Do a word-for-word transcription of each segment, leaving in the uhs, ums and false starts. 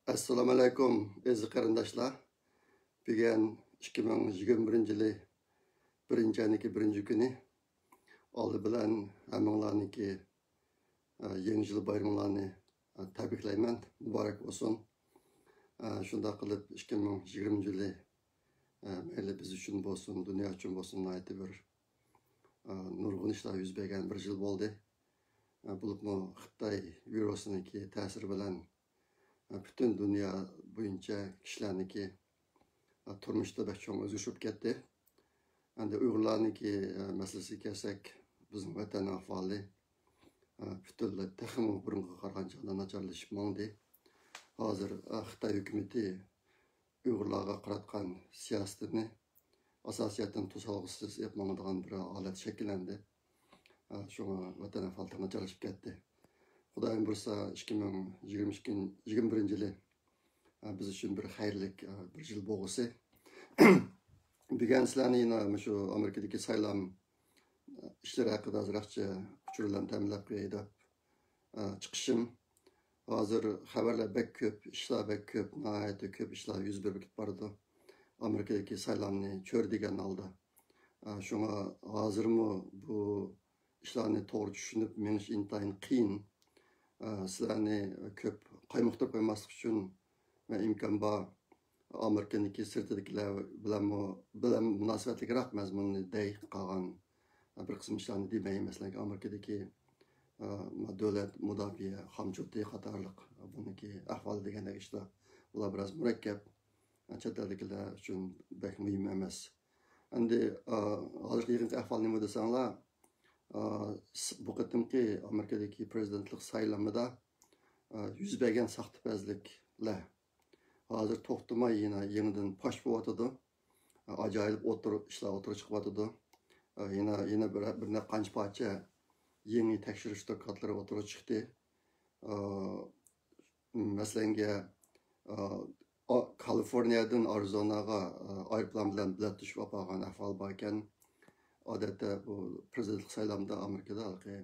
ئەسسالامۇئەلەيكۇم، ئەزىز قېرىنداشلار. بۈگۈن ئىككى مىڭ يىگىرمە بىرىنچى يىلى بىرىنچى ئاينىڭكى بىرىنچى كۈنى. ئالدى بىلەن ھەممىڭلارنىڭكى، ئە، يېڭى يىل بايرىمىڭلارنى، ئە، تەبرىكلەيمەن. مۇبارەك بولسۇن. ئە، شۇنداق قىلىپ، ئىككى مىڭ يىگىرمە يىلى، ئە، مەيلى بىز ئۈچۈن بولسۇن، دۇنيا ئۈچۈن بولسۇن، ناھايىتى بىر، ئە، نۇرغۇن ئىشلار يۈز بەرگەن بىر يىل بولدى. ئە، بولۇپمۇ خىتاي ۋىرۇسىنىڭكى تەسىرى بىلەن، ئە، پۈتۈن دۇنيا بويىچە كىشىلەرنىڭكى، ئە، تۇرمۇشىدا بەك چوڭ ئۆزگىرىش بولۇپ كەتتى. ئەمدى ئۇيغۇرلارنىڭكى، ئە، مەسىلىسىگە كەلسەك، بىزنىڭ ۋەتەن ئەھۋالى، ئە، پۈتۈنلەي تېخىمۇ بۇرۇنقىغا قارىغاندا ناچارلىشىپ ماڭدى. ھازىر، ئە، خىتاي ھۆكۈمىتى ئۇيغۇرلارغا قاراتقان سىياسىتىنى ئاساسىيەتتىن توسالغۇسىز ئېلىپ ماڭىدىغان بىر ھالەت شەكىللەندى. ئە، شۇڭا ۋەتەن ئەھۋالى ناچارلىشىپ كەتتى. خۇدايىم بۇيرۇسا، ئىككى مىڭ يىگىرمە ئىككى، يىگىرمە بىرىنچى يىلى، ئە، بىز ئۈچۈن بىر خەيرلىك، ئە، بىر يىل بولغۇسى. بۈگۈن سىلەرنى يەنە مۇشۇ ئامېرىكىدىكى سايلام، ئە، ئىشلىرى ھەققىدە ئازراقچە ئۇچۇرلارنى تەمىنلەپ قوياي دەپ، ئە، چىقىشىم. ھازىر خەۋەرلەر بەك كۆپ، ئىشلار بەك كۆپ، ناھايىتى كۆپ ئىشلار يۈز بېرىپ كېتىپ بارىدۇ. ئامېرىكىدىكى سايلامنى چۆرىدىگەن ھالدا. ئە، شۇڭا ھازىرمۇ بۇ ئىشلارنى توغرا چۈشىنىپ مېڭىش ئىنتايىن قىيىن. ئە، سىلەرنى كۆپ قايمۇقتۇرۇپ قويماسلىق ئۈچۈن، مەن ئىمكان بار ئامېرىكىنىڭكى سىرتىدىكىلەر بىلەنمۇ، بىلەن مۇناسىۋەتلىكرەك مەزمۇننى دەي قالغان بىر قىسىم ئىشلارنى دېمەي. مەسىلەن، ئامېرىكىدىكى، ئە، دۆلەت مۇداپىئە خامچوتى قاتارلىق بۇنىڭكى ئەھۋالى دېگەندەك ئىشلار، بۇلار بىراز مۇرەككەپ، چەت ئەلدىكىلەر ئۈچۈن بەك مۇھىم ئەمەس. ئەمدى، ئە، ھازىرقى يېقىنقى ئەھۋال نېمە دېسەڭلار، ئە، س-، بۇ قېتىمقى ئامېرىكىدىكى پرېزىدېنتلىق سايلىمىدا، ئە، يۈز بەرگەن ساختىپەزلىكلەر ھازىر توختىماي يەنە يېڭىدىن پاش بولۇۋاتىدۇ. ئاجايىپ ئوتتۇرا، ئىشلار ئوتتۇرىغا چىقىۋاتىدۇ. يەنە، يەنە بىر، بىر نەچچە پارچە يېڭى تەكشۈرۈش دوكلاتلىرى ئوتتۇرىغا چىقتى. مەسىلەنگە، كالىفورنىيەدىن ئارىزوناغا ئايروپىلان بىلەن بېلەت توشۇپ ئاپارغان ئەھۋال باركەن. ئادەتتە بۇ پرېزىدېنتلىق سايلامدا ئامېرىكىدا ھېلىقى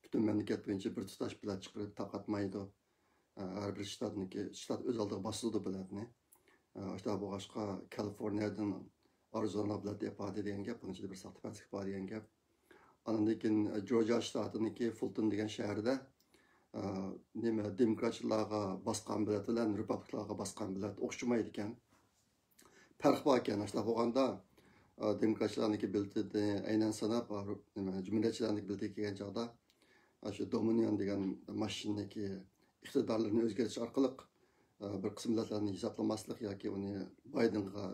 پۈتۈن مەملىكەت بويىچە بىر تۇتاش بېلەت چىقىرىپ تارقاتمايدۇ. ھەر بىر شتاتنىڭكى، شتات ئۆز ئالدىغا باسىدۇ بېلەتنى. ئاشۇنداق بولغاچقا، كالىفورنىيەدىن ئارىزونا بېلەت ئېلىپ باردى دېگەن گەپ، بۇنىڭ ئىچىدە بىر ساختىپەزلىك بار دېگەن گەپ. ئاندىن كېيىن، جورجىيا شتاتىنىڭكى فۇلتون دېگەن شەھىرىدە، نېمە، دېموكراتچىلارغا باسقان بېلەت بىلەن رېپابلىكلارغا باسقان بېلەت ئوخشىمايدىكەن. پەرق باركەن. ئاشۇنداق بولغاندا، ئا، دېموكراتچىلارنىڭكى بېلىتىنى ئەينەن ساناپ، ئا، نېمە، جۇمھۇرىيەتچىلەرنىڭكى بېلىتىگە كەلگەن چاغدا، ئاشۇ دومىنىيون دېگەن ماشىنىنىڭكى ئىقتىدارلىرىنى ئۆزگەرتىش ئارقىلىق، ئا، بىر قىسىم مىللەتلەرنى ھېسابلىماسلىق ياكى ئۇنى بايدېنغا،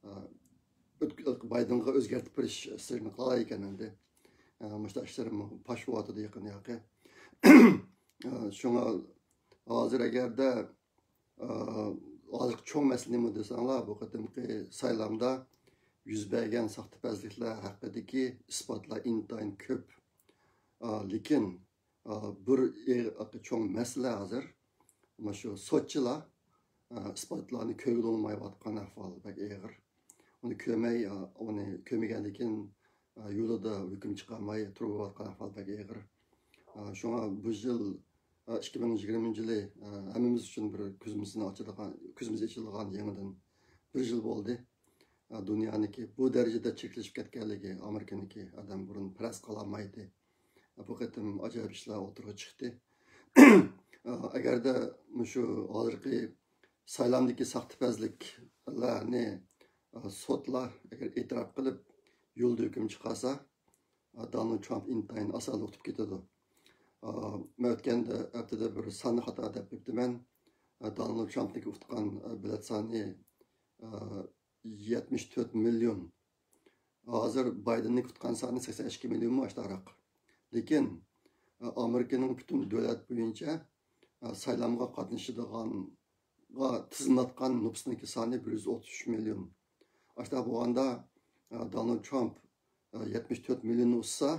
ئا، ئۆت-، بايدېنغا ئۆزگەرتىپ بېرىش سىرىنى قىلالايدىكەن ئەمدى. ئا، مۇشۇنداق ئىشلىرىمۇ پاش بولۇۋاتىدۇ يېقىن ياقى. ئا، شۇڭا ھازىر ئەگەردە ئا، ھازىرقى چوڭ مەسىلە نېمە دېسەڭلار، بۇ قېتىمقى سايلامدا يۈز بەرگەن ساختىپەزلىكلەر ھەققىدىكى ئىسپاتلار ئىنتايىن كۆپ. ئا، لېكىن، ئا، بىر ئېغ-، چوڭ مەسىلە ھازىر مۇشۇ سوتچىلار، ئا، ئىسپاتلارنى كۆرگىلى بولمايۋاتقان ئەھۋال بەك ئېغىر. ئۇنى كۆرمەي، ئا، ئۇنى كۆرمىگەندىن كېيىن، ئا، يولىدا ھۆكۈم چىقارماي تۇرۇۋاتقان ئەھۋال بەك ئېغىر. ئا، شۇڭا بۇ يىل، ئا، ئىككى مىڭ يىگىرمىنچى يىلى، ئا، ھەممىمىز ئۈچۈن بىر كۆزىمىزنى ئاچىدىغان، كۆزىمىز ئېچىلغان يېڭىدىن بىر يىل بولدى. ئا، دۇنيانىڭكى بۇ دەرىجىدە چىرىكلىشىپ كەتكەنلىكى ئامېرىكىنىڭكى ئادەم بۇرۇن پەرەز قىلالمايتتى. بۇ قېتىم ئاجايىپ ئىشلار ئوتتۇرىغا چىقتى. ئا، ئەگەردە مۇشۇ ھازىرقى سايلامدىكى ساختىپەزلىكلەرنى، ئا، سوتلار ئەگەر ئېتىراپ قىلىپ، يولدا ھۆكۈم چىقارسا، ئا، دونالد ترامپ ئىنتايىن ئاسانلا ئۇتۇپ كېتىدۇ. ئا، مەن ئۆتكەن ھەپتىدە بىر ساننى خاتا دەپ قويۇپتىمەن. ئا، دونالد ترامپنىڭكى ئۇتقان، ئا، بېلەت سانى، ئا، يەتمىش تۆت مىليون. ھازىر بايدېننىڭ ئۇتقان سانى سەكسەن ئىككى مىليونمۇ ئاشتاراق. لېكىن، ئا، ئامېرىكىنىڭ پۈتۈن دۆلەت بويىچە، ئا، سايلامغا قاتنىشىدىغانغا تىزىملاتقان نوپۇسنىڭكى سانى بىر يۈز ئوتتۇز ئۈچ مىليون. ئاشۇنداق بولغاندا، ئا، دونالد ترامپ، ئا، يەتمىش تۆت مىليوننى ئۇتسا،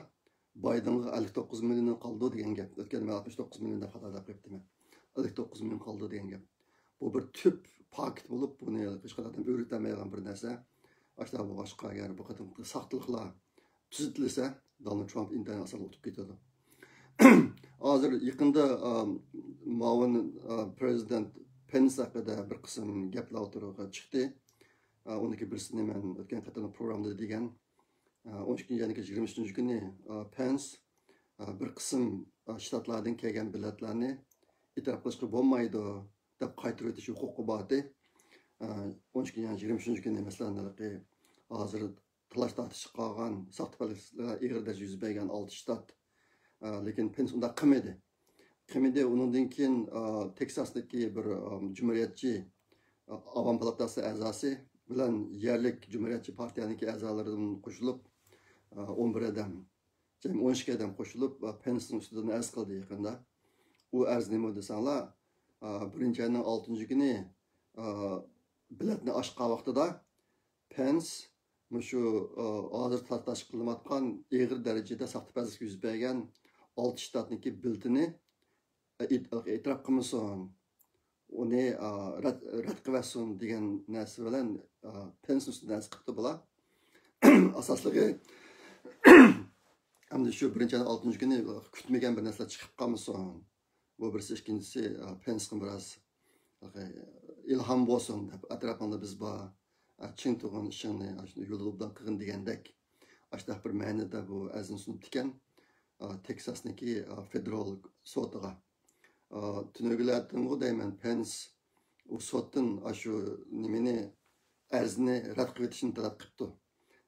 بايدېنغا ئەللىك توققۇز مىليون قالىدۇ دېگەن گەپ. ئۆتكەندە مەن ئاتمىش توققۇز مىليون دەپ خاتا دەپ قويۇپتىمەن. ئەللىك توققۇز مىليون قالىدۇ دېگەن گەپ. بۇ بىر تۈپ پاكىت بولۇپ، بۇنى ھېچقانداق ئادەم ئۆرۈتەلمەيدىغان بىر نەرسە. ئاشۇنداق بولغاچقا، ئەگەر بۇ قېتىمقى ساختىلىقلار تۈزىتىلسە، دونالد ترامپ ئىنتايىن ئاسانلا ئۇتۇپ كېتىدۇ. ھازىر يېقىندا، ئا، مۇئاۋىن، ئا، پرېزىدېنت پېنس ھەققىدە بىر قىسىم گەپلەر ئوتتۇرىغا چىقتى. ئۇنىڭكى بىرسىنى مەن ئۆتكەن قېتىملىق پروگراممىدا دېگەن. ئون ئىككىنچى ئاينىڭ يىگىرمە ئۈچىنچى كۈنى پېنس بىر قىسىم شتاتلاردىن كەلگەن بېلەتلەرنى ئېتىراپ قىلىشقا بولمايدۇ دەپ قايتۇرۇۋېتىش ھوقۇقى بار ئىدى. ئون ئىككىنچى ئاينىڭ يىگىرمە ئۈچىنچى كۈنى، مەسىلەن، ھېلىقى ھازىر تالاش تارتىشقا قالغان ساختىپەزلىكلەر ئېغىر دەرىجىدە يۈز بەرگەن ئالتە شتات. ئە، لېكىن پېنس ئۇنداق قىلمىدى. قىلمىدى. ئۇنىڭدىن كېيىن، ئە، تېكساسنىڭكى بىر، ئە، جۇمھۇرىيەتچى، ئە، ئاۋام پالاتاسى ئەزاسى بىلەن يەرلىك جۇمھۇرىيەتچى پارتىيەنىڭكى ئەزالىرىدىن قوشۇلۇپ، ئە، ئون بىر ئادەم، جەمئىي ئون ئىككى ئادەم قوشۇلۇپ، ئە، پېنسنىڭ ئۈستىدىن ئەرز قىلدى يېقىندا. ئۇ ئەرز نېمە دېسەڭلار، ئە، بىرىنچى ئاينىڭ ئالتىنچى كۈنى، ئە، بېلەتنى ئاچقان ۋاقتىدا پېنس مۇشۇ، ئە، ھازىر تارتاش قىلىنىۋاتقان ئېغىر دەرىجىدە ساختىپەزلىك يۈز بەرگەن ئالتە شتاتنىڭكى بېلىتىنى، ئە، ئېت-، ئېتىراپ قىلمىسۇن، ئۇنى، ئە، رەت، رەت قىلىۋەتسۇن دېگەن نەرسە بىلەن، ئە، پېنسنىڭ ئۈستىدىن ئەرز قىپتۇ بۇلار. ئاساسلىقى، ئەمدى شۇ بىرىنچى ئاينىڭ ئالتىنچى كۈنى كۈتمىگەن بىر نەرسىلەر چىقىپ قالمىسۇن. بۇ بىرسى. ئىككىنچىسى، ئە، پېنسقا بىراز، ئە، ئىلھام بولسۇن دەپ، ئەتراپىڭدا بىز بار، ئە، چىڭ تۇرغىن ئىشىڭنى، ئاشۇ يولدا بىلەن قىلغىن دېگەندەك، ئاشۇنداق بىر مەنىدە بۇ ئەرزنى سۇنۇپتىكەن، ئە، تېكساسنىكى، ئە، فېدېرال سوتىغا. ئە، تۈنۈگۈنلەردىنغۇ دەيمەن، پېنس ئۇ سوتتىن ئاشۇ نېمىنى، ئەرزنى رەت قىلىۋېتىشنى تەلەپ قىپتۇ.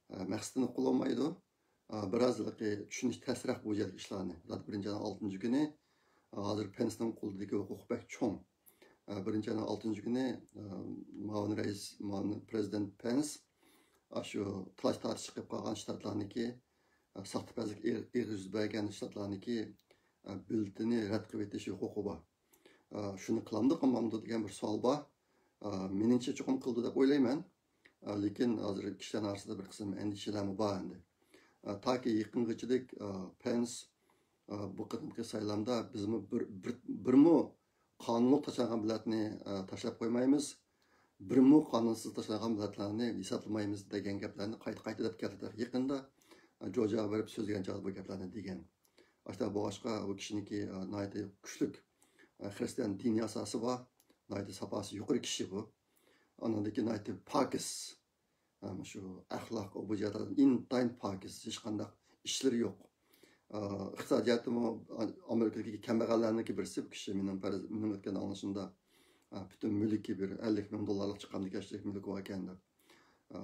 ئە، مەقسىتىنى قىلالمايدۇ. ئا، بىراز ھېلىقى چۈشىنىش تەسرەك بۇ يەردىكى ئىشلارنى. زادى بىرىنچى ئاينىڭ ئالتىنچى كۈنى، ئا، ھازىر پېنسنىڭ قولىدىكى ھوقۇق بەك چوڭ. ئا، بىرىنچى ئاينىڭ ئالتىنچى كۈنى، ئا، مۇئاۋىن رەئىس، مۇئاۋىن پرېزىدېنت پېنس ئاشۇ تالاش تارتىش چىقىپ قالغان شتاتلارنىڭكى، ئا، ساختىپەزلىك ئېغ-، ئېغىر يۈز بەرگەن شتاتلارنىڭكى، ئا، بېلىتىنى رەت قىلىۋېتىش ھوقۇقى بار. ئا، شۇنى قىلامدۇ، قىلمامدۇ دېگەن بىر سوئال بار. ئا، مېنىڭچە چوقۇم قىلىدۇ دەپ ئويلايمەن. ئا، لېكىن ھازىر كىشىلەرنىڭ ئارىسىدا بىر قىسىم ئەندىشىلەرمۇ بار ئەمدى. ئا، تاكى يېقىنغىچىلىك، ئا، پېنس، ئا، بۇ قېتىمقى سايلامدا بىزمۇ بىر، بىر، بىرمۇ قانۇنلۇق تاشلانغان بېلەتنى، ئا، تاشلاپ قويمايمىز، بىرمۇ قانۇنسىز تاشلانغان بېلەتلەرنى ھېسابلىمايمىز دېگەن گەپلەرنى قايتا-قايتا دەپ كەلدى. يېقىندا، ئا، جورجىياغا بېرىپ سۆزلىگەن چاغدا بۇ گەپلەرنى دېگەن. ئاشۇنداق بولغاچقا، ئۇ كىشىنىڭكى، ئا، ناھايىتى كۈچلۈك، ئا، خىرىستىيان دىنىي ئاساسى بار، ناھايىتى ساپاسى يۇقىرى كىشى بۇ. ئاندىن كېيىن ناھايىتى پاكىز، ئا، مۇشۇ ئەخلاق، ئۇ بۇ جەھەتتىن ئىنتايىن پاكىز، ھېچقانداق ئىشلىرى يوق. ئا، ئىقتىسادىيەتتىمۇ، ئا، ئامېرىكىدىكى كەمبەغەللەرنىڭكى بىرسى بۇ كىشى. مېنىڭ پەرەز-، مېنىڭ ئۆتكەن ئاڭلىشىمدا، ئا، پۈتۈن مۈلكى بىر ئەللىك مىڭ دوللارلىق چىققاندىكى ئاشۇنداق مۈلكى بار ئىكەن دەپ. ئا،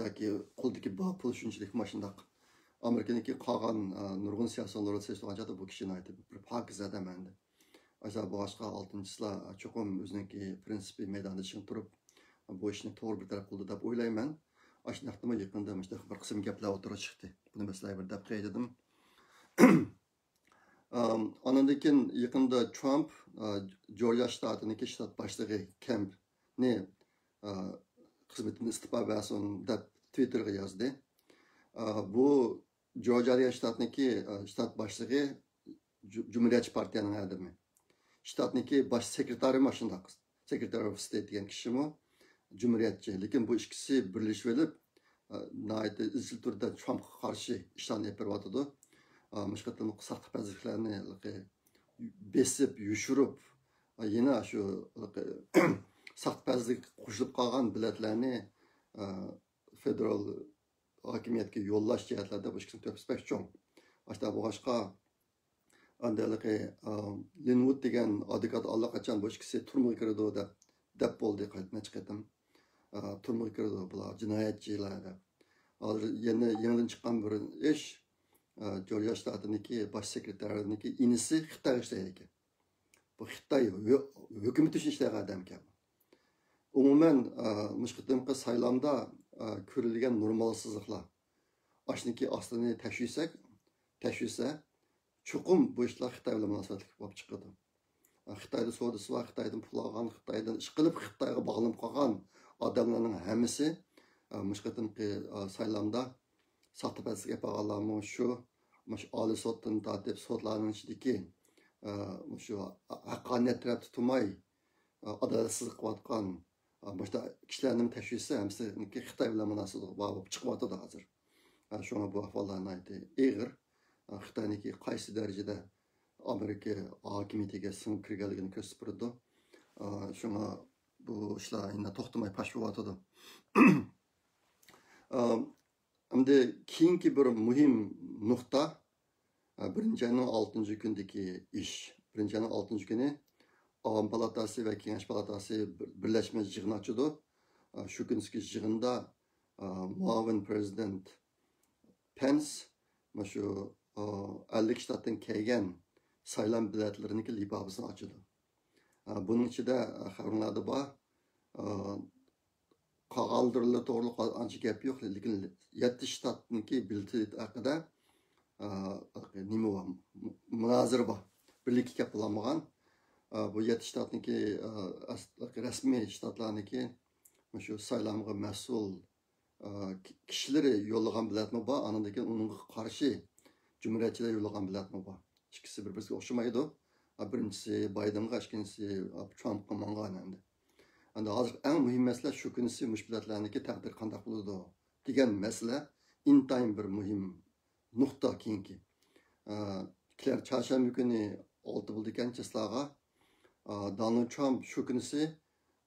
ياكى قولىدىكى بار پۇل شۇنچىلىك ماشۇنداق. ئامېرىكىنىڭكى قالغان، ئا، نۇرغۇن سىياسىيونلىرىغا سېلىشتۇرغان چاغدا بۇ كىشى ناھايىتى بىر پاكىزە ئادەم ئەمدى. ئاشۇنداق بولغاچقا، ئالتىنچىسىلار چوقۇم ئۆزىنىڭكى پرىنسىپى مەيدانىدا چىڭ تۇرۇپ، بۇ ئىشنى توغرا بىر تەرەپ قىلدى دەپ ئويلايمەن. ئاشۇنداقتىمۇ يېقىندا مۇشۇنداق بىر قىسىم گەپلەر ئوتتۇرىغا چىقتى. بۇنى مەسىلە بىر دەپ قوياي دېدىم. ئام، ئانىڭدىن كېيىن يېقىندا ترامپ، ئا، جورجىيا شتاتىنىڭكى شتات باشلىقى كېمپنى، ئا، خىزمىتىدىن ئىستېپا بەرسۇن دەپ تىۋىتتېرغا يازدى. ئا، بۇ جورجىيا شتاتنىڭكى، ئا، شتات باشلىقى جۇ-، جۇمھۇرىيەتچى پارتىيەنىڭ ئادىمى. شتاتنىڭكى باش سېكرېتارى مۇشۇنداق، سېكرېتارى ئوف ستېيت دېگەن كىشىمۇ جۇمھۇرىيەتچى. لېكىن بۇ ئىككىسى بىرلىشىۋېلىپ، ئا، ناھايىتى ئىزچىل تۈردە ترامپقا قارشى ئىشلارنى ئېلىپ بېرىۋاتىدۇ. ئا، مۇشۇ قېتىملىق ساختىپەزلىكلەرنى ھېلىقى بېسىپ، يوشۇرۇپ، ئا، يەنە شۇ ھېلىقى ساختىپەزلىك قوشۇلۇپ قالغان بېلەتلەرنى، ئا، فېدېرال ھاكىمىيەتكە يوللاش جەھەتلەردە بۇ ئىككىسىنىڭ تۆھپىسى بەك چوڭ. ئاشۇنداق بولغاچقا، ئاندىن ھېلىقى، ئا، لىنۋۇد دېگەن ئادۋوكات ئاللىقاچان بۇ ئىككىسى تۈرمىگە كىرىدۇ دەپ، دەپ بولدى قايتا نەچچە قېتىم. ئا، تۈرمىگە كىرىدۇ بۇلار، جىنايەتچىلەر دەپ. ھازىر يەنە يېڭىدىن چىققان بىر ئىش، ئا، جورجىيا شتاتىنىڭكى باش سېكرېتارىنىڭكى ئىنىسى خىتايغا ئىشلەيدىكەن. بۇ خىتاي ھۆ-، ھۆكۈمىتى ئۈچۈن ئىشلەيدىغان ئادەمكەن. ئومۇمەن، ئا، مۇشۇ قېتىمقى سايلامدا، ئا، كۆرۈلگەن نورمالسىزلىقلار، ئاشۇنىڭكى ئاستىنى تەكشۈرسەك، تەكشۈرسە، چوقۇم بۇ ئىشلار خىتاي بىلەن مۇناسىۋەتلىك بولۇپ چىقىدۇ. ئا، خىتايدا سودىسى بار، خىتايدىن پۇل ئالغان، خىتايدىن ئىشقىلىپ خىتايغا باغلىنىپ قالغان ئادەملەرنىڭ ھەممىسى، ئا، مۇشۇ قېتىمقى، ئا، سايلامدا ساختىپەزلىك ئېلىپ بارغانلارمۇ شۇ، مۇشۇ ئالىي سوتتىن تارتىپ سوتلارنىڭ ئىچىدىكى، ئا، مۇشۇ ھەققانىيەت تەرەپتە تۇرماي، ئا، ئادالەتسىزلىك قىلىۋاتقان، ئا، مۇشۇنداق كىشىلەرنى تەكشۈرسە، ھەممىسىنىڭكى خىتاي بىلەن مۇناسىۋىتى بار بولۇپ چىقىۋاتىدۇ ھازىر. ئا، شۇڭا بۇ ئەھۋاللار ناھايىتى ئېغىر. ئا، خىتاينىڭكى قايسى دەرىجىدە ئامېرىكا ھاكىمىيىتىگە سىڭىپ كىرگەنلىكىنى كۆرسىتىپ بېرىدۇ. ئا، شۇڭا بۇ ئىشلار يەنە توختىماي پاش بولۇۋاتىدۇ. ئا، ئەمدى كېيىنكى بىر مۇھىم نۇقتا، ئا، بىرىنچى ئاينىڭ ئالتىنچى كۈنىدىكى ئىش. بىرىنچى ئاينىڭ ئالتىنچى كۈنى ئاۋام پالاتاسى ۋە كېڭەش پالاتاسى بىر-، بىرلەشمە يىغىن ئاچىدۇ. ئا، شۇ كۈنىسىكى يىغىندا، ئا، مۇئاۋىن پىرېزىدېنت پەنس مۇشۇ، ئا، ئەللىك شتاتتىن كەلگەن سايلام بېلەتلىرىنىڭكى لىپاپىسىنى ئاچىدۇ. ئا، بۇنىڭ ئىچىدە، ئا، خەۋەرلەردە بار، ئا، قالغانلىرى توغرىلىق ئانچە گەپ يوق، لېكىن يەتتە شتاتنىڭكى بېلىتى ھەققىدە، ئا، نېمە بار؟ مۇنازىرە بار. بىرلىككە كەپ بولالمىغان. ئا، بۇ يەتتە شتاتنىڭكى، ئا، ئەس-، رەسمىي شتاتلارنىڭكى مۇشۇ سايلامغا مەسئۇل، ئا، كىشىلىرى يوللىغان بېلەتمۇ بار، ئاندىن كېيىن ئۇنىڭغا قارشى جۇمھۇرىيەتچىلەر يوللىغان بېلەتمۇ بار. ئىككىسى بىر-بىرىگە ئوخشىمايدۇ. ئا، بىرىنچىسى بايدېنغا، ئىككىنچىسى، ئا، ترامپقا ماڭغان ئەمدى. ئەمدى ھازىر ئەڭ مۇھىم مەسىلە شۇ كۈنىسى مۇشۇ بېلەتلەرنىڭكى تەقدىرى قانداق بولىدۇ دېگەن مەسىلە ئىنتايىن بىر مۇھىم نۇقتا كېيىنكى. ئا، كېلەر چارشەنبە كۈنى ئالتە بولىدىكەن چېسلاغا، ئا، دونالد ترامپ شۇ كۈنىسى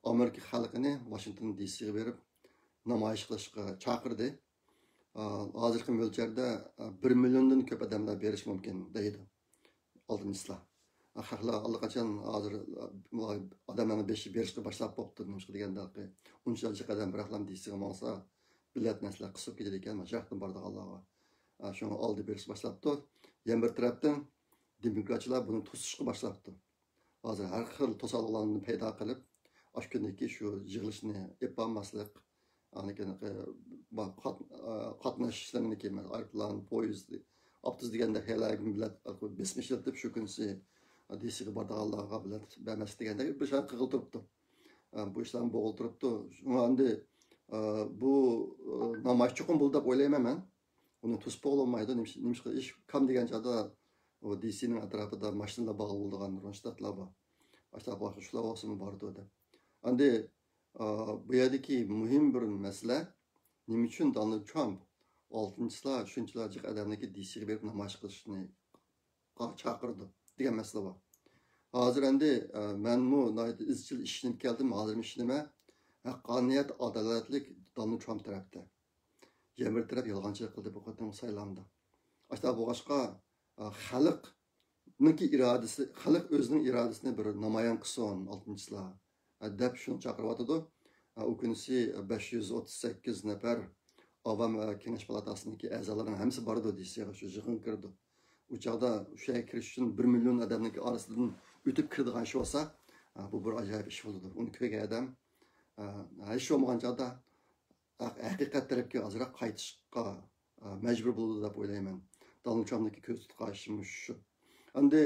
ئامېرىكا خەلقىنى ۋاشىنگتون دى سىغا بېرىپ نامايىش قىلىشقا چاقىردى. ئا، ھازىرقى مۆلچەردە، ئا، بىر مىليوندىن كۆپ ئادەملەر بېرىشى مۇمكىن دەيدۇ ئالتىنچىسىلار. ئا، خەقلەر ئاللىقاچان ھازىر، ئا، ئادەملەرنىڭ بېشى بېرىشقا باشلاپ بوپتۇ. نېمىشقا دېگەندە، ئۇنچىلىك ئادەم بىراقلام دى سىغا ماڭسا، بېلەت نەرسىلەر قىسىپ كېتىدىكەن، مانا شۇ ياقتىن بارىدىغانلارغا. ئا، شۇڭا ئالدى بېرىشقا باشلاپتۇ. يەنە بىر تەرەپتىن، دېموكراتچىلار بۇنى توسۇشقا باشلاپتۇ. ھازىر ھەر خىل توسالغۇلاردىن پەيدا قىلىپ، ئاشۇ كۈندىكى شۇ يىغىلىشنى ئېلىپ بارماسلىق، ئاندىن كېيىن، قا-، قاتنىشىشلىرىنىڭكى، ئايروپىلان، پويىز، ئاپتوبۇس دېگەندەك شەھەرلەرگە بېلەت بېسىم ئىشلىتىپ، شۇ كۈنىسى دى سىغا بارىدىغانلارغا بېلەت بەرمەسلىك دېگەندەك بىر شان قىغىل تۇرۇپتۇ. بۇ ئىشلارمۇ بوغۇل تۇرۇپتۇ. شۇڭا ئەمدى، بۇ، نامايىش چوقۇم بولىدۇ دەپ ئويلايمەن مەن. ئۇنى توسۇپ بولالمايدۇ. نېمىش-، نېمىشقا ئىش كام دېگەن چاغدا ئۇ دى سىنىڭ ئەتراپىدا ماشىنىلار باغلىۋالىدىغان نۇرغۇن شتاتلار بار. ئاشۇنداق شۇلار بولسىمۇ بارىدۇ دەپ. ئەمدى، ئا، بۇ يەردىكى مۇھىم بىر مەسىلە، نېمە ئۈچۈن دونالد ترامپ ئالتىنچىسىلار شۇنچىلا جىق ئادەمنىكى دى سىغا بېرىپ نامايىش قىلىشنى قا-، چاقىرىدۇ دېگەن مەسىلە بار. ھازىر ئەمدى، ئە، مەنمۇ ناھايىتى ئىزچىل ئىشىنىپ كەلدىم، ھازىرمۇ ئىشىنىمەن. ھەققانىيەت، ئادالەتلىك دونالد ترامپ تەرەپتە. يەنە بىر تەرەپ يالغانچىلىق قىلدى بۇ قېتىمقى سايلامدا. ئاشۇنداق بولغاچقا، ئە، خەلقنىڭكى ئىرادىسى، خەلق ئۆزىنىڭ ئىرادىسىنى بىر نامايان قىلسۇن، ئالتىنچىسىلار، ئە، دەپ شۇنى چاقىرىۋاتىدۇ. ئە، ئۇ كۈنىسى بەش يۈز ئوتتۇز سەككىز نەپەر ئاۋام، ئە، كېڭەش پالاتاسىنىڭكى ئەزالىرىنىڭ ھەممىسى بارىدۇ دى سىغا، شۇ يىغىنغا كىرىدۇ. ئۇ چاغدا شۇ يەرگە كىرىش ئۈچۈن بىر مىليون ئادەمنىڭكى ئارىسىدىن ئۆتۈپ كىرىدىغان ئىش بولسا، ئە، بۇ بىر ئاجايىپ ئىش بولىدۇ. ئۇنى كۆرگەن ئادەم، ئە، ھېچ بولمىغان چاغدا ھەق-، ھەقىقەت تەرەپكە ئازراق قايتىشقا، ئە، مەجبۇر بولىدۇ دەپ ئويلايمەن. دونالد ترامپنىڭكى كۆزدە تۇتقان ئىشى مۇشۇ. ئەمدى،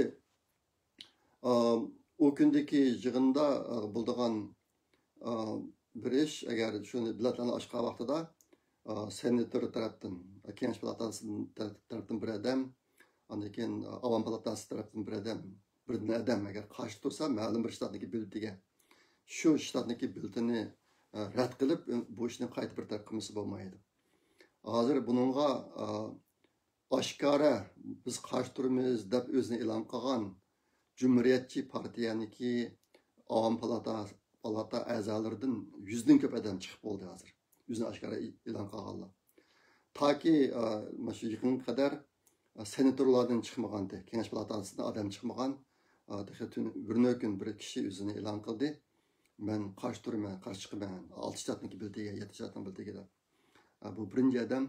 ئە، ئۇ كۈندىكى يىغىندا، ئە، بولىدىغان، ئە، بىر ئىش، ئەگەر شۇنى بېلەتلەرنى ئاچقان ۋاقتىدا، ئە، سېناتور تەرەپتىن، كېڭەش پالاتاسى تەرەپتىن بىر ئادەم، ئاندىن كېيىن، ئە، ئاۋام پالاتاسى تەرەپتىن بىر ئادەم، بىردىن ئادەم ئەگەر قارشى تۇرسا، مەلۇم بىر شتاتنىڭكى بېلىتىگە، شۇ شتاتنىڭكى بېلىتىنى، ئە، رەت قىلىپ، بۇ ئىشنى قايتا بىر تەرەپ قىلمىسا بولمايدۇ. ھازىر بۇنىڭغا، ئە، ئاشكارا بىز قارشى تۇرىمىز دەپ ئۆزىنى ئېلان قىلغان جۇمھۇرىيەتچى پارتىيەنىڭكى ئاۋام پالاتا، پالاتا ئەزالىرىدىن يۈزدىن كۆپ ئادەم چىقىپ بولدى ھازىر. ئۆزىنى ئاشكارا ئېلان قىلغانلار. تاكى، ئا، مانا شۇ يېقىنغا قەدەر، ئا، سېناتورلاردىن چىقمىغانتى. كېڭەش پالاتاسىدىن ئادەم چىقمىغان. ئا، تېخى تۈن، بىر كۈن بىر كىشى ئۆزىنى ئېلان قىلدى. مەن قارشى تۇرىمەن، قارشى چىقىمەن. ئالتە شتاتنىڭكى بېلىتىگە، يەتتە شتاتنىڭ بېلىتىگە دەپ. ئا، بۇ بىرىنچى ئادەم.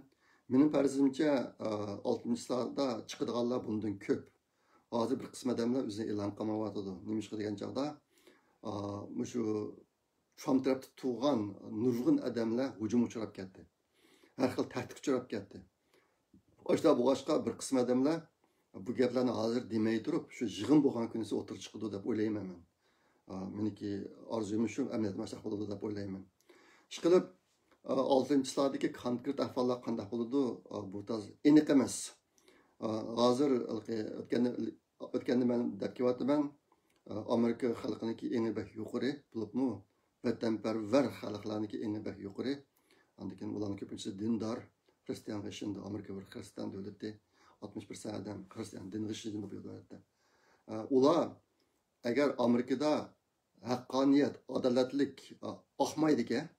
مېنىڭ پەرىزىمچە، ئا، ئالتىنچىسىلاردا چىقىدىغانلار بۇندىن كۆپ. ھازىر بىر قىسىم ئادەملەر ئۆزىنى ئېلان قىلمايۋاتىدۇ. نېمىشقا دېگەن چاغدا، ئا، مۇشۇ ترامپ تەرەپتە تۇرغان نۇرغۇن ئادەملەر ھۇجۇمغا ئۇچراپ كەتتى. ھەر خىل تەھدىتكە ئۇچراپ كەتتى. ئاشۇنداق بولغاچقا، بىر قىسىم ئادەملەر بۇ گەپلەرنى ھازىر دېمەي تۇرۇپ، شۇ يىغىن بولغان كۈنىسى ئوتتۇرىغا چىقىدۇ دەپ ئويلايمەن مەن. ئا، مېنىڭكى ئارزۇيمۇ شۇ، ئەمەلىيەتمۇ ئاشۇنداق بولىدۇ دەپ ئويلايمەن. ئىشقىلىپ، ئا، ئالتىنچىسىلاردىكى كونكرېت ئەھۋاللار قانداق بولىدۇ، ئا، بۇ تاز ئېنىق ئەمەس. ئا، ھازىر ئۆتكەندە، ئۆتكەندە مەن دەپ كېلىۋاتىمەن، ئا، ئامېرىكا خەلقىنىڭكى ئېڭى بەك يۇقىرى، بولۇپمۇ ۋەتەنپەرۋەر خەلقلەرنىڭكى ئېڭى بەك يۇقىرى. ئاندىن كېيىن ئۇلارنىڭ كۆپىنچىسى دىندار، خرىستىيانغا ئىشىنىدۇ. ئامېرىكا بىر خرىستىيان دۆلىتى، ئاتمىش پىرسەنت ئادەم خرىستىيان دىنىغا ئىشىنىدۇ بۇ دۆلەتتە. ئە، ئۇلار ئەگەر ئامېرىكىدا، ھەققانىيەت، ئادالەتلىك، ئا، ئاقمايدىكەن،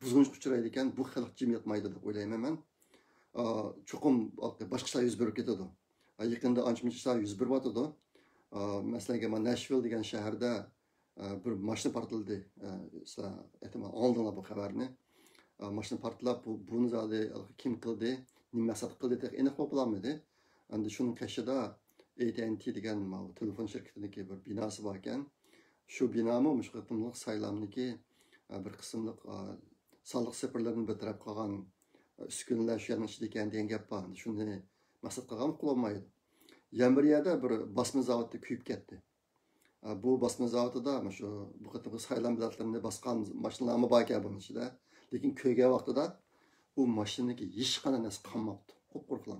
بۇزغۇنچىغا ئۇچرايدىكەن، بۇ خەلق جىم ياتمايدۇ دەپ ئويلايمەن مەن. ئا، چوقۇم باشقا ئىشلار يۈز بېرىپ كېتىدۇ. ئا، يېقىندا ئانچە-مۇنچە ئىشلار يۈز بېرىۋاتىدۇ. ئا، مەسىلەن، مانا نەشۋىل دېگەن شەھەردە، ئا، بىر ماشىنا پارتلىدى. ئا، سىلەر ئېھتىمال ئاڭلىدىڭلار بۇ خەۋەرنى. ئا، ماشىنا پارتلاپ، بۇ، بۇنى زادى كىم قىلدى، نېمە مەقسەت قىلدى، تېخى ئېنىق بولۇپ بولالمىدى. ئەمدى شۇنىڭ قېشىدا ئەي تى ئەن تى دېگەن ماۋۇ تېلېفون شىركىتىنىڭكى بىر بىناسى باركەن. شۇ بىنامۇ مۇشۇ قېتىملىق سايلامنىڭكى، ئە، بىر قىسىملىق، ئە، سانلىق سىفىرلىرىنى بىر تەرەپ قىلغان، ئە، ئۈسكۈنىلەر شۇ يەرنىڭ ئىچىدىكەن دېگەن گەپ بار. شۇنى مەقسەت قىلغانمۇ قىلالمايدۇ. يەنە بىر يەردە بىر باسما زاۋۇتى كۆيۈپ كەتتى. ئە، بۇ باسما زاۋۇتىدا مۇشۇ بۇ قېتىمقى سايلام بېلەتلىرىنى باسقان ماشىنىلارمۇ باركەن بۇنىڭ ئىچىدە. لېكىن كۆرگەن ۋاقتىدا ئۇ ماشىنىدىكى ھېچقانداق نەرسە قالماپتۇ. قۇپقۇرۇقلا.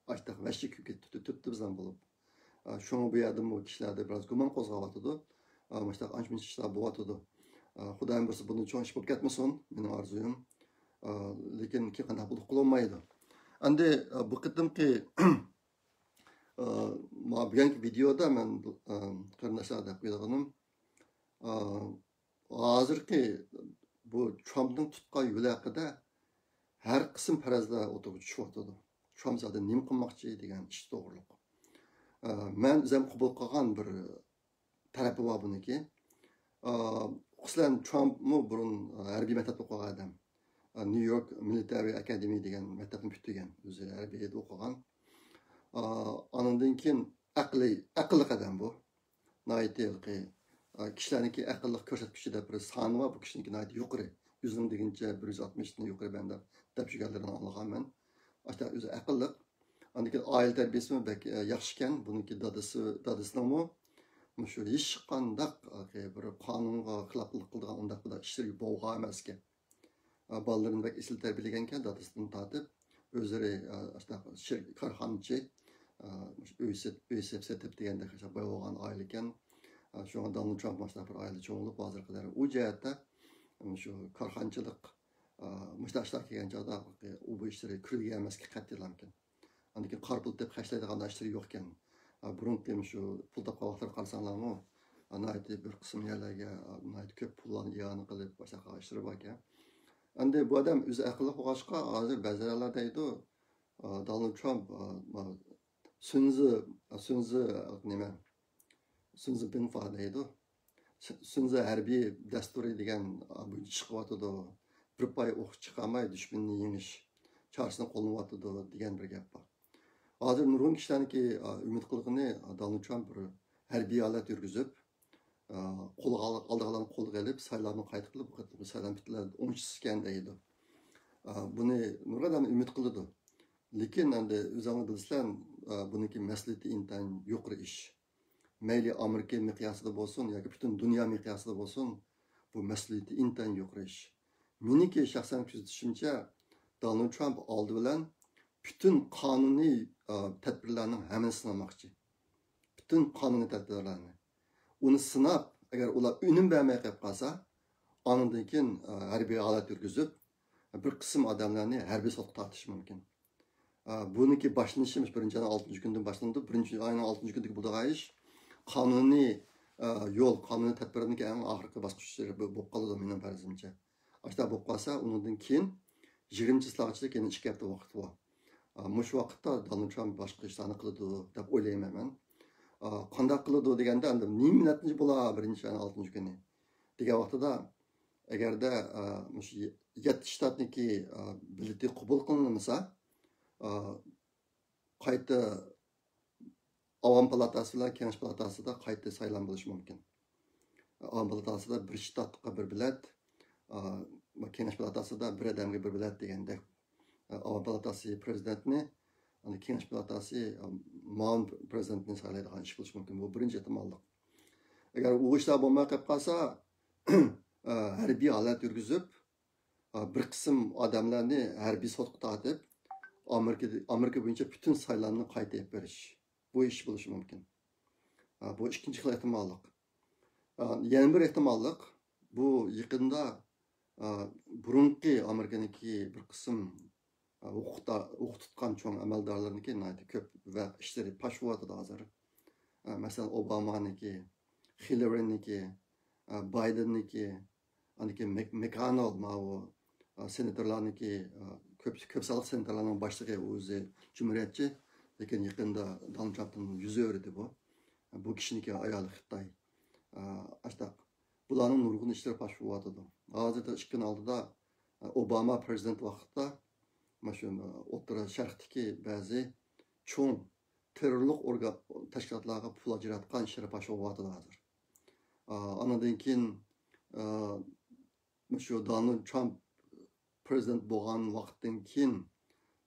ئاشتاق ۋەھشىي كۆيۈپ كېتىپتۇ، تۈپتۈپتىزان بولۇپ. ئا، شۇڭا بۇ يەردىمۇ كىشىلەردە بىراز گۇمان قوزغاۋاتىدۇ. ئا، مۇشۇنداق ئانچە-مۇنچە ئىشلار بولۇۋاتىدۇ. ئا، خۇدايىم بۇيرۇسا بۇندىن چوڭ ئىش بولۇپ كەتمىسۇن، مېنىڭ ئارزۇيۇم. ئا، لېكىن كېيىن قانداق بولدى قىلالمايدۇ. ئەمدى، ئا، بۇ قېتىمقى، ئا، ما-، بۈگۈنكى ۋىدېئودا مەن، ئا، قېرىنداشلار دەپ قويىدىغىنىم، ئا، ھازىرقى بۇ ترامپنىڭ تۇتقان يولى ھەققىدە ھەر قىسىم پەرەزلەر ئوتتۇرىغا چۈشۈۋاتىدۇ. ترامپ زادى نېمە قىلماقچى دېگەن ئىش توغرۇلۇق. ئە، مەن ئۆزۈم قوبۇل قىلغان بىر تەرىپى بار بۇنىڭكى. ئە، خۇسۇسەن ترامپمۇ بۇرۇن ھەربىي مەكتەپتە ئوقۇغان ئادەم. ئە، نيۇ يورك مىلىتەرىي ئاكادېمىيە دېگەن مەكتەپنى پۈتتۈرگەن. ئۆزى ھەربىيدە ئوقۇغان. ئە، ئانىڭدىن كېيىن ئەقلىي، ئەقىللىق ئادەم بۇ. ناھايىتى ھېلىقى، ئا، كىشىلەرنىڭكى ئەقىللىق كۆرسەتكۈچى دەپ بىر سانى بار، بۇ كىشىنىڭكى ناھايىتى يۇقىرى. يۈزنىڭ دېگىنىچە بىر يۈز ئاتمىشتىن يۇقىرى مەن دەپ، دەپ يۈرگەنلىرىنى ئاڭلىغان مەن. ئاشۇنداق ئۆزى ئەقىللىق. ئاندىن كېيىن ئائىلە تەربىيەسىمۇ بەك، ئە، ياخشىكەن. بۇنىڭكى دادىسى، دادىسىنىڭمۇ مۇشۇ ھېچقانداق، ئە، بىر قانۇنغا خىلاپلىق قىلىدىغان ئۇنداق بۇنداق ئىشلىرى بولغان ئەمەسكەن. ئا، بالىلىرىنى بەك ئېسىل تەربىيەلىگەنكەن، دادىسىدىن تارتىپ، ئۆزلىرى، ئا، ئاشۇنداق شىر-، كارخانىچى، ئا، مۇشۇ ئۆي سېت-، ئۆي سېتىپ، سېتىپ دېگەندەك شۇنداق باي بولغان ئائىلە ئىكەن. ئا، شۇڭا دونالد ترامپ مۇشۇنداق بىر ئائىلىدە چوڭ بولۇپ، ھازىرغا قەدەر ئۇ جەھەتتە، مۇشۇ كارخانىچىلىق، ئا، مۇشۇنداق ئىشلار كەلگەن چاغدا ئۇ بۇ ئىشلىرى كۆرگەن ئەمەسكەن قەتئىيلا. ئاندىن كېيىن قارا پۇل تېپىپ خەجلەيدىغان ئىشلىرى يوقكەن. ئا، بۇرۇنقى مۇشۇ پۇل تاپقان ۋاقىتلىرىنى قارىساڭلارمۇ، ئا، ناھايىتى بىر قىسىم يەرلەرگە، ئا، ناھايىتى كۆپ پۇللارنى ئىئانە قىلىپ، باشقا ئىشلىرى باركەن. ئەمدى بۇ ئادەم ئۆزى ئەقىللىق بولغاچقا، ھازىر بەزى ئادەملەر دەيدۇ، ئا، دونالد ترامپ، ئا، ما-، سۈنزى، سۈنزى، نېمە؟ سۈنزى بىڭفا دەيدۇ. سۈ-، سۈنزى ھەربىي دەستۇرى دېگەن، ئا، بويىچە چىقىۋاتىدۇ. بىر پاي ئوق چىقارماي دۈشمەننى يېڭىش چارىسىنى قوللىنىۋاتىدۇ دېگەن بىر گەپ بار. ھازىر نۇرغۇن كىشىلەرنىڭكى، ئا، ئۈمىد قىلغىنى، ئا، دونالد ترامپ بىر ھەربىي ھالەت يۈرگۈزۈپ، ئا، قولغا ئال-، ئالىدىغانلارنى قولغا ئېلىپ، سايلامنى قايتا قىلىپ، بۇ قېتىمقى سايلام پۈتۈنلەي ئوڭشىسىكەن دەيدۇ. ئا، بۇنى نۇرغۇن ئادەم ئۈمىد قىلىدۇ. لېكىن ئەمدى ئۆزۈڭلار بىلىسىلەر، ئا، بۇنىڭكى مەسئۇلىيىتى ئىنتايىن يۇقىرى ئىش. مەيلى ئامېرىكا مىقياسىدا بولسۇن ياكى پۈتۈن دۇنيا مىقياسىدا بولسۇن، بۇ مەسئۇلىيىتى ئىنتايىن يۇقىرى ئىش. مېنىڭكى شەخسەن كۆزىتىشىمچە، دونالد ترامپ ئالدى بىلەن پۈتۈن قانۇنىي، ئا، تەدبىرلەرنىڭ ھەممىسىنى سىنىماقچى. پۈتۈن قانۇنىي تەدبىرلەرنى. ئۇنى سىناپ، ئەگەر ئۇلار ئۈنۈم بەرمەي قېلىپ قالسا، ئاندىن كېيىن، ئا، ھەربىي ھالەت يۈرگۈزۈپ، بىر قىسىم ئادەملەرنى ھەربىي سوتقا تارتىشى مۇمكىن. ئا، بۇنىڭكى باشلىنىشى مۇشۇ بىرىنچى ئاينىڭ ئالتىنچى كۈنىدىن باشلىنىدۇ. بىرىنچى ئاينىڭ ئالتىنچى كۈنىدىكى بولىدىغان ئىش قانۇنىي، ئا، يول، قانۇنىي تەدبىرنىڭكى ئەڭ ئاخىرقى باسقۇچلىرى بو-، بولۇپ قالىدۇ، مېنىڭ پەرىزىمچە. ئاشۇنداق بولۇپ قالسا، ئۇنىڭدىن كېيىن يىگىرمىنچى چىسلاغىچە يەنە ئىككى ھەپتە ۋاقىت بار. ئا، مۇشۇ ۋاقىتتا دونالد ترامپ باشقا ئىشلارنى قىلىدۇ دەپ ئويلايمەن مەن. ئا، قانداق قىلىدۇ دېگەندە، ئەمدى نېمە نەتىجە بولا بىرىنچى ئاينىڭ ئالتىنچى كۈنى دېگەن ۋاقتىدا، ئەگەردە، ئا، مۇشۇ يەتتە شتاتنىڭكى، ئا، بېلىتى قوبۇل قىلىنمىسا، ئا، قايتا ئاۋام پالاتاسى بىلەن كېڭەش پالاتاسىدا قايتا سايلام بولۇشى مۇمكىن. ئاۋام پالاتاسىدا بىر شتاتقا بىر بېلەت، ئا، كېڭەش پالاتاسىدا بىر ئادەمگە بىر بېلەت دېگەندەك. ئاۋام پالاتاسى پرېزىدېنتنى، ئاندىن كېڭەش پالاتاسى، ئا، مۇئاۋىن پرېزىدېنتنى سايلايدىغان ئىش بولۇشى مۇمكىن. بۇ بىرىنچى ئېھتىماللىق. ئەگەر ئۇ ئىشلار بولماي قېلىپ قالسا، ئا، ھەربىي ھالەت يۈرگۈزۈپ، ئا، بىر قىسىم ئادەملەرنى ھەربىي سوتقا تارتىپ، ئامېرىكا، ئامېرىكا بويىچە پۈتۈن سايلامنى قايتا ئېلىپ بېرىش. بۇ ئىش بولۇشى مۇمكىن. ئا، بۇ ئىككىنچى خىل ئېھتىماللىق. ئا، يەنە بىر ئېھتىماللىق، بۇ يېقىندا، ئا، بۇرۇنقى ئامېرىكىنىڭكى بىر قىسىم، ئا، ھوقۇق تا-، ھوقۇق تۇتقان چوڭ ئەمەلدارلىرىنىڭكى ناھايىتى كۆپ ۋە ئىشلىرى پاش بولۇۋاتىدۇ ھازىر. ئا، مەسىلەن، ئوبامانىڭكى، خىللىرىنىڭكى، بايدېننىكى، ئاندىن كېيىن مەك-، مەككوننېل، ماۋۇ، ئا، سېناتورلارنىكى، ئا، كۆپ، كۆپ سانلىق سېناتورلارنىڭ باشلىقى، ئۇ ئۆزى جۇمھۇرىيەتچى، لېكىن يېقىندا دونالد ترامپتىن يۈز ئۆرۈدى بۇ. بۇ كىشىنىڭكى ئايالى خىتاي. ئا، ئاشتاق. بۇلارنىڭ نۇرغۇن ئىشلىرى پاش بولۇۋاتىدۇ. ھازىر ئىككى كۈن ئالدىدا، ئا، ئوباما پىرېزىدېنت ۋاقتىدا مانا شۇ، ئا، ئوتتۇرا شەرقتىكى بەزى چوڭ تېررورلۇق ئورگان، تەشكىلاتلارغا پۇل ئاجراتقان ئىشلىرى پاش بولۇۋاتىدۇ ھازىر. ئا، ئانىڭدىن كېيىن، ئا، مۇشۇ دونالد ترامپ پىرېزىدېنت بولغان ۋاقىتتىن كېيىن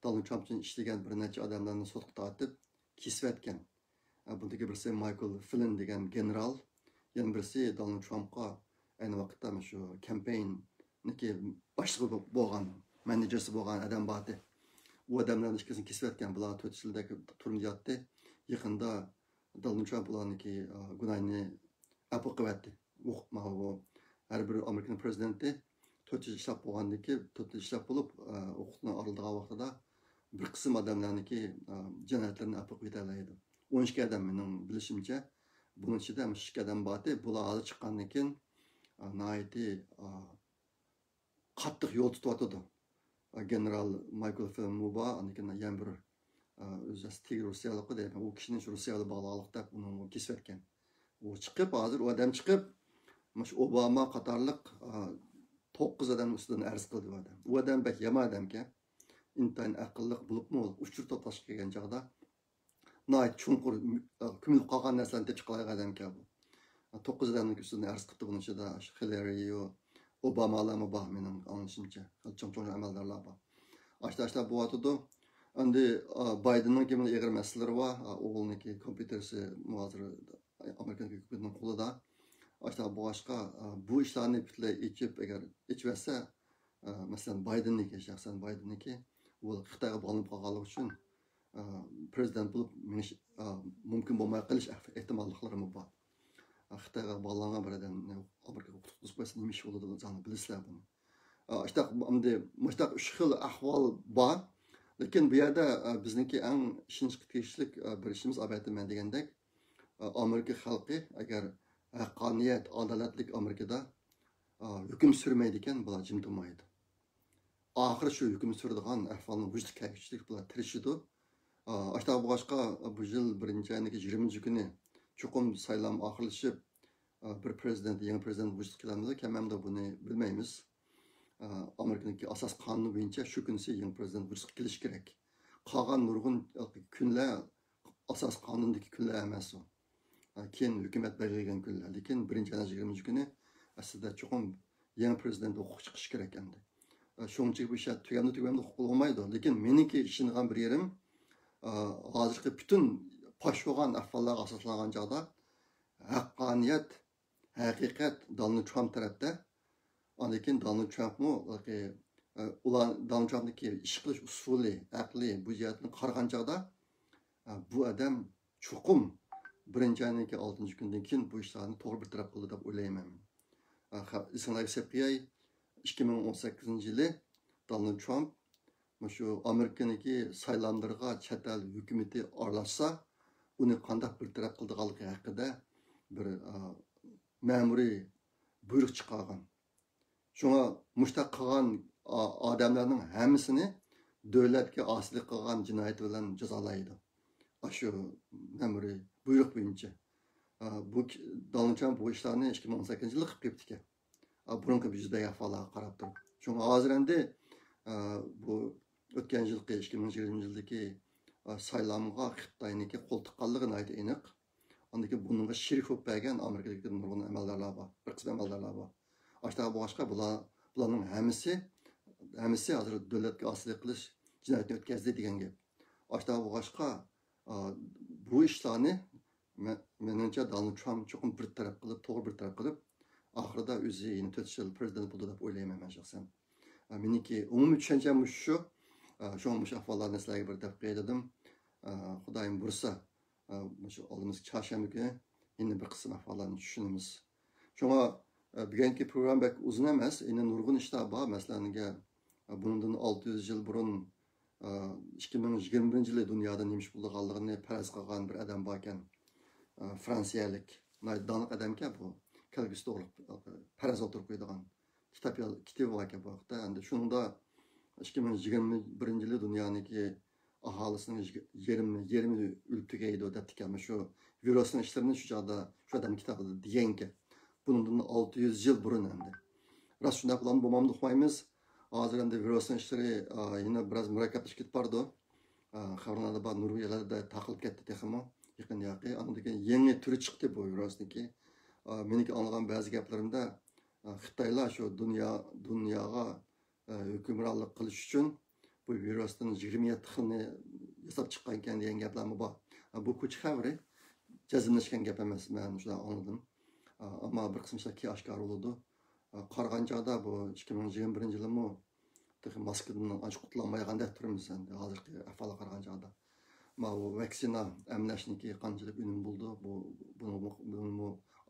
دونالد ترامپ ئۈچۈن ئىشلىگەن بىر نەچچە ئادەملەرنى سوتقا تارتىپ كېسىۋەتكەن. ئە، بۇندىكى بىرسى مايكل فلىن دېگەن گېنېرال، يەنە بىرسى دونالد ترامپقا ئەينى ۋاقىتتا مۇشۇ كامپەيننىكى باشلىقى بولغان، مېنېجېرسى بولغان ئادەم بار ئىدى. ئۇ ئادەملەرنى ئىككىسىنى كېسىۋەتكەن. بۇلار تۆت يىلدەك تۈرمىدە ياتتى. يېقىندا دونالد ترامپ بۇلارنىڭكى، ئا، گۇناھىنى ئەپۇ قىلىۋەتتى. ئۇ، ماۋۇ ھەر بىر ئامېرىكىنىڭ پىرېزىدېنتى تۆت يىل ئىشلەپ بولغاندىن كېيىن، تۆت يىل ئىشلەپ بولۇپ، ئا، ھوقۇقتىن ئايرىلىدىغان ۋاقتىدا بىر قىسىم ئادەملەرنىڭكى، ئا، جىنايەتلىرىنى ئەپۇ قىلىۋېتەلەيدۇ. ئون ئىككى ئادەم مېنىڭ بىلىشىمچە، بۇنىڭ ئىچىدە مۇشۇ ئىككى ئادەم بار ئىدى. بۇلار ھازىر چىققاندىن كېيىن، ئا، ناھايىتى، ئا، قاتتىق يول تۇتۇۋاتىدۇ. گېنېرال مايكل فلىنمۇ بار، ئاندىن كېيىن يەنە بىر، ئۆزى تېگى روسىيەلىق دەيمەن، ئۇ كىشىنى شۇ روسىيە بىلەن باغلىقلىق دەپ ئۇنى كېسىۋەتكەن. ئۇ چىقىپ، ھازىر ئۇ ئادەم چىقىپ، مۇشۇ ئوباما قاتارلىق، توققۇز ئادەم ئۈستىدىن ئەرز قىلدى ئۇ ئادەم. ئۇ ئادەم بەك يامان ئادەمكەن. ئىنتايىن ئەقىللىق بولۇپمۇ ئۇچۇر توپلاشقا كەلگەن چاغدا ناھايىتى چوڭقۇر، كۆمۈلۈپ قالغان نەرسىلەرنى تېپىپ چىقالايدىغان ئادەمكەن بۇ. توققۇز ئادەمنىڭ ئۈستىدىن ئەرز قىپتۇ، بۇنىڭ ئىچىدە شۇ خىللېرى، ئوبامالارمۇ بار مېنىڭ ئاڭلىشىمچە. خېلى چوڭ چوڭ ئەمەلدارلار بار. ئاشتا ئاشتا بولۇۋاتىدۇ. ئەمدى، ئا، بايدېننىڭ كىمنىڭ ئېغىر مەسىلىلىرى بار. ئا، ئوغلىنىڭكى كومپيۇتېرسى ھازىر ئامېرىكىنىڭ ھۆكۈمىتىنىڭ قولىدا. ئاشتا بولغاچقا، ئا، بۇ ئىشلارنى پۈتۈنلەي ئېچىپ، ئەگەر ئېچىۋەتسە، ئا، مەسىلەن، بايدېننىڭكى، شەخسەن بايدېننىڭكى، ئۇ خىتايغا باغلىنىپ قالغانلىقى ئۈچۈن، ئا، پىرېزىدېنت بولۇپ مېڭىش، ئا، مۇمكىن بولماي قېلىش ئەھ-، ئېھتىماللىقلىرىمۇ بار. ئا، خىتايغا باغلانغان بىر ئادەمنى ئامېرىكىغا ئۇتۇقتۇرۇپ قويسا نېمە ئىش بولىدۇ، زادى بىلىسىلەر بۇنى. ئا، ئاشتاق، ئەمدى مۇشتاق ئۈچ خىل ئەھۋال بار. لېكىن بۇ يەردە، ئا، بىزنىڭكى ئەڭ ئىشىنىشقا تېگىشلىك، ئا، بىر ئىشىمىز، ئەلۋەتتە، مەن دېگەندەك، ئا، ئامېرىكا خەلقى ئەگەر ھەققانىيەت، ئادالەتلىك ئامېرىكىدا، ئا، ھۆكۈم سۈرمەيدىكەن، بۇلار جىم تۇرمايدۇ. ئاخىرى شۇ ھۆكۈم سۈرىدىغان ئەھۋالنى ۋۇجۇدقا كەلتۈرۈشلۈك بۇلار تىرىشىدۇ. ئا، ئاشتا بولغاچقا، بۇ يىل بىرىنچى ئاينىڭ يىگىرمىنچى كۈنى چوقۇم سايلام ئاخىرلىشىپ، ئا، بىر پىرېزىدېنت، يېڭى پىرېزىدېنت ۋۇجۇدقا كېلەمدۇ، كەلمەمدۇ، بۇنى بىلمەيمىز. ئا، ئامېرىكىنىڭكى ئاساس قانۇنى بويىچە شۇ كۈنسى يېڭى پىرېزىدېنت ۋۇجۇدقا كېلىشى كېرەك. قالغان نۇرغۇن كۈنلەر ئاساس قانۇندىكى كۈنلەر ئەمەس ئۇ. ئا، كېيىن ھۆكۈمەت بەلگىلىگەن كۈنلەر. لېكىن بىرىنچى ئاينىڭ يىگىرمىنچى كۈنى ئەسلىدە چوقۇم يېڭى پىرېزىدېنت ھوقۇقى چىقىشى كېرەك ئەمدى. ئا، شۇنىڭ ئۈچۈن بۇ ئىش تۈگەمدۇ، تۈگەمدۇ ھوقۇق بولمايدۇ. لېكىن مېنىڭكى ئىشىنىدىغان بىر يېرىم، ئا، ھازىرقى پۈتۈن پاش بولغان ئەھۋاللارغا ئاساسلانغان چاغدا ھەققانىيەت، ھەقىقەت دونالد ترامپ تەرەپتە. ئاندىن كېيىن دونالد ترامپمۇ، ئە، ئۇلار، دونالد ترامپنىڭكى ئىش قىلىش ئۇسۇلى، ئەقلى، بۇ جەھەتتىن قارىغان چاغدا، ئە، بۇ ئادەم چوقۇم بىرىنچى ئاينىڭكى ئالتىنچى كۈنىدىن كېيىن بۇ ئىشلارنى توغرا بىر تەرەپ قىلدى دەپ ئويلايمەن. ئە، خا-، ئېسىڭلارگە سېلىپ قوياي، ئىككى مىڭ ئون سەككىزىنچى يىلى دونالد ترامپ مۇشۇ ئامېرىكىنىڭكى سايلاملىرىغا چەت ئەل ھۆكۈمىتى ئارىلاشسا، ئۇنى قانداق بىر تەرەپ قىلىدىغانلىقى ھەققىدە بىر، ئا، مەمۇرىي بۇيرۇق چىقارغان. شۇڭا مۇشۇنداق قىلغان ئا-، ئادەملەرنىڭ ھەممىسىنى دۆلەتكە ئاسىيلىق قىلغان جىنايىتى بىلەن جازالايدۇ. ئاشۇ مەمۇرىي بۇيرۇق بويىچە. ئا، بۇ كى-، دونالد ترامپ بۇ ئىشلارنى ئىككى مىڭ ئون سەككىزىنچى يىلى قىلىپ قويۇپتىكەن. ئا، بۇرۇنقى يۈز بەرگەن ئەھۋاللارغا قاراپ تۇرۇپ. شۇڭا ھازىر ئەمدى، ئا، بۇ ئۆتكەن يىلقى، ئىككى مىڭ يىگىرمە يىلدىكى، ئا، سايلامغا خىتاينىڭكى قول تىققانلىقى ناھايىتى ئېنىق. ئاندىن كېيىن بۇنىڭغا شېرىك بولۇپ بەرگەن ئامېرىكىدىكى نۇرغۇن ئەمەلدارلار بار، بىر قىسىم ئەمەلدارلار بار. ئاشۇنداق بولغاچقا بۇلار، بۇلارنىڭ ھەممىسى، ھەممىسى ھازىر دۆلەتكە ئاسىيلىق قىلىش جىنايىتىنى ئۆتكەزدى دېگەن گەپ. ئاشۇنداق بولغاچقا، ئا، بۇ ئىشلارنى مە-، مېنىڭچە دونالد ترامپ چوقۇم بىر تەرەپ قىلىپ، توغرا بىر تەرەپ قىلىپ، ئاخىرىدا ئۆزى يەنە تۆت يىل پىرېزىدېنت بولىدۇ دەپ ئويلايمەن مەن شەخسەن. ئا، مېنىڭكى ئومۇمىي چۈشەنچەم مۇشۇ شۇ. ئا، شۇڭا مۇشۇ ئەھۋاللارنى سىلەرگە بىر دەپ قوياي دېدىم. ئا، خۇدايىم بۇيرۇسا، ئا، مۇشۇ ئالدىمىزدىكى چارشەنبە كۈنى يەنە بىر قىسىم ئەھۋاللارنى چۈشىنىمىز. شۇڭا، ئە، بۈگۈنكى پروگرامما بەك ئۇزۇن ئەمەس، يەنە نۇرغۇن ئىشلار بار. مەسىلەن، ئە، بۇنىڭدىن ئالتە يۈز يىل بۇرۇن، ئە، ئىككى مىڭ يىگىرمە بىرىنچى يىلى دۇنيادا نېمە ئىش بولىدىغانلىقىنى پەرەز قىلغان بىر ئادەم باركەن. ئە، فرانسىيەلىك. ناھايىتى داڭلىق ئادەمكەن بۇ. كەلگۈسى توغرىلىق پەرەز ئوتتۇرىغا قويىدىغان كىتاب ياز-، كىتابى بار ئىكەن بۇ ھەقتە. ئەمدى شۇنىڭدا ئىككى مىڭ يىگىرمە بىرىنچى يىلى دۇنيانىڭكى ئاھالىسىنىڭ يىگ-، يېرىمى، يېرىمى ئۆلۈپ تۈگەيدۇ دەپتىكەن. شۇ ۋىرۇسنىڭ ئىشلىرىنى شۇ چاغدا شۇ ئادەم كىتابىدا دېگەنكەن. بۇنىڭدىن ئالتە يۈز يىل بۇرۇن ئەمدى. راست شۇنداق بولامدۇ بولمامدۇ ئۇقمايمىز. ھازىر ئەمدى ۋىرۇسنىڭ ئىشلىرى، ئا، يەنە بىراز مۇرەككەپلىشىپ كېتىپ بارىدۇ. ئا، خەۋەرلەردە بار، نورۋېگىيەلەردە تارقىلىپ كەتتى تېخىمۇ يېقىن ياقى. ئاندىن كېيىن يېڭى تۈرى چىقتى بۇ ۋىرۇسنىڭكى. ئا، مېنىڭكى ئاڭلىغان بەزى گەپلىرىمدە، ئا، خىتايلار شۇ دۇنيا، دۇنياغا، ئا، ھۆكۈمرانلىق قىلىش ئۈچۈن بۇ ۋىرۇستىن يىگىرمە يەتتە خىلنى ياساپ چىققانىكەن دېگەن گەپلەرمۇ بار. ئا، بۇ كوچا خەۋىرى، جەزملەشكەن گەپ ئەمەس، مەن شۇنداق ئاڭلىدىم. ئا، ئەمما بىر قىسىم ئىشلار كېيىن ئاشكارا بولىدۇ. ئا، قارىغان چاغدا بۇ ئىككى مىڭ يىگىرمە بىرىنچى يىلىمۇ تېخى ماسكىدىن ئانچە قۇتۇلالمايدىغاندەك تۇرىمىز ئەمدى ھازىرقى ئەھۋالغا قارىغان چاغدا. ماۋۇ ۋاكسىنا ئەملەشنىڭكى قانچىلىك ئۈنۈم بولدى، بۇ، بۇنىڭمۇ، بۇنىڭمۇ،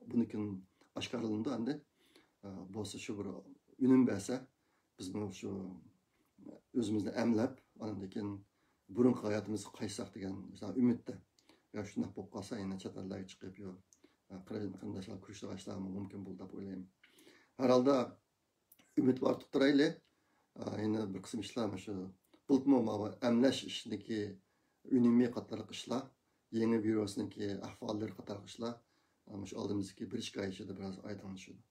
بۇنىڭكىن ئاشكارىلىنىدۇ ئەمدى. ئە، بولسا شۇ بىر ئۈنۈم بەرسە، بىزمۇ شۇ ئۆزىمىزنى ئەملەپ، ئاندىن كېيىن بۇرۇنقى ھاياتىمىزغا قايتساق دېگەن ئۈمىدتە. يا شۇنداق بولۇپ قالسا، يەنە چەت ئەللەرگە چىقىپ، يا، ئە، قېرىنداشلار كۆرۈشىدىغان ئىشلارمۇ مۇمكىن بولىدۇ دەپ ئويلايمەن. ھەر ھالدا، ئۈمىد بار تۇتۇپ تۇرايلى. ئا، يەنە بىر قىسىم ئىشلار مۇشۇ بولۇپمۇ ماۋۇ ئەملەش ئىشىدىكى ئۈنۈمى قاتارلىق ئىشلار، يېڭى ۋىرۇسنىڭكى ئەھۋاللىرى قاتارلىق ئىشلار، ئا، مۇشۇ ئالدىمىزدىكى بىر ئىككى ئاي ئىچىدە بىراز ئايدىڭلىشىدۇ.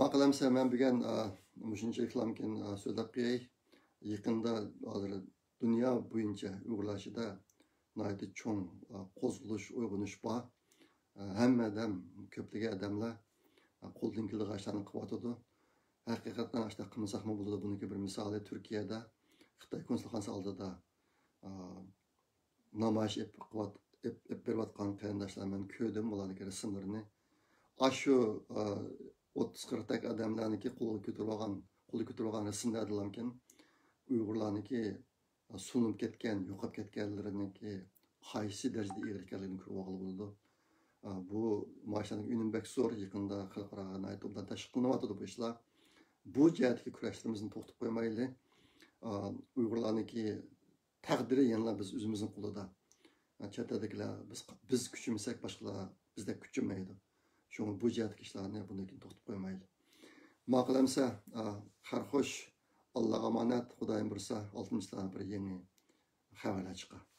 ماقۇل ئەمىسە، مەن بۈگۈن، ئا، مۇشۇنچە رېكلامىدىن كېيىن، ئا، سۆزلەپ قوياي. يېقىندا ھازىر دۇنيا بويىچە ئۇيغۇرلار ئىچىدە ناھايىتى چوڭ، ئا، قوزغىلىش، ئويغىنىش بار. ئا، ھەممە ئادەم، كۆپلىگەن ئادەملەر، ئا، قولىدىن كېلىدىغان ئىشلارنى قىلىۋاتىدۇ. ھەقىقەتەن ئاشۇنداق قىلمىساقمۇ بولىدۇ، بۇنىڭكى بىر مىسالى تۈركىيەدە خىتاي كونسۇلخانىسى ئالدىدا، ئا، نامايىش ئېلىپ قىلىۋات-، ئېلىپ، ئېلىپ بېرىۋاتقان قېرىنداشلار، مەن كۆردۈم ئۇلارنىڭكى رەسىملىرىنى. ئاشۇ، ئا، ئوتتۇز قىرىقتەك ئادەملەرنىڭكى قولىغا كۆتۈرۈۋالغان، قولىغا كۆتۈرۈۋالغان رەسىملەردىنلامكىن ئۇيغۇرلارنىڭكى سۇنۇپ كەتكەن، يوقاپ كەتكەنلىرىنىڭكى قايسى دەرىجىدە ئېغىر ئىكەنلىكىنى كۆرۈۋالغىلى بولىدۇ. ئا، بۇ مۇشۇلارنىڭ ئۈنۈمى بەك زور، يېقىندا خەلقئاراغا ناھايىتى ئوبدان تەشۋىق قىلىنىۋاتىدۇ بۇ ئىشلار. بۇ جەھەتتىكى كۈرەشلىرىمىزنى توختىتىپ قويمايلى. ئا، ئۇيغۇرلارنىڭكى تەقدىرى يەنىلا بىز ئۆزىمىزنىڭ قولىدا. ئا، چەت ئەلدىكىلەر بىز، بىز كۈچىمىسەك باشقىلار بىزدەك كۈچىمەيدۇ. شۇڭا بۇ جەھەتتىكى ئىشلارنى بۇندىن كېيىن توختىتىپ قويمايلى. ماقۇل ئەمىسە، ئا، خەير خوش، ئاللاغا ئامانەت، خۇدايىم بۇيرۇسا ئالتىنچى تاڭ بىر يېڭى خەۋەرلەر چىقار.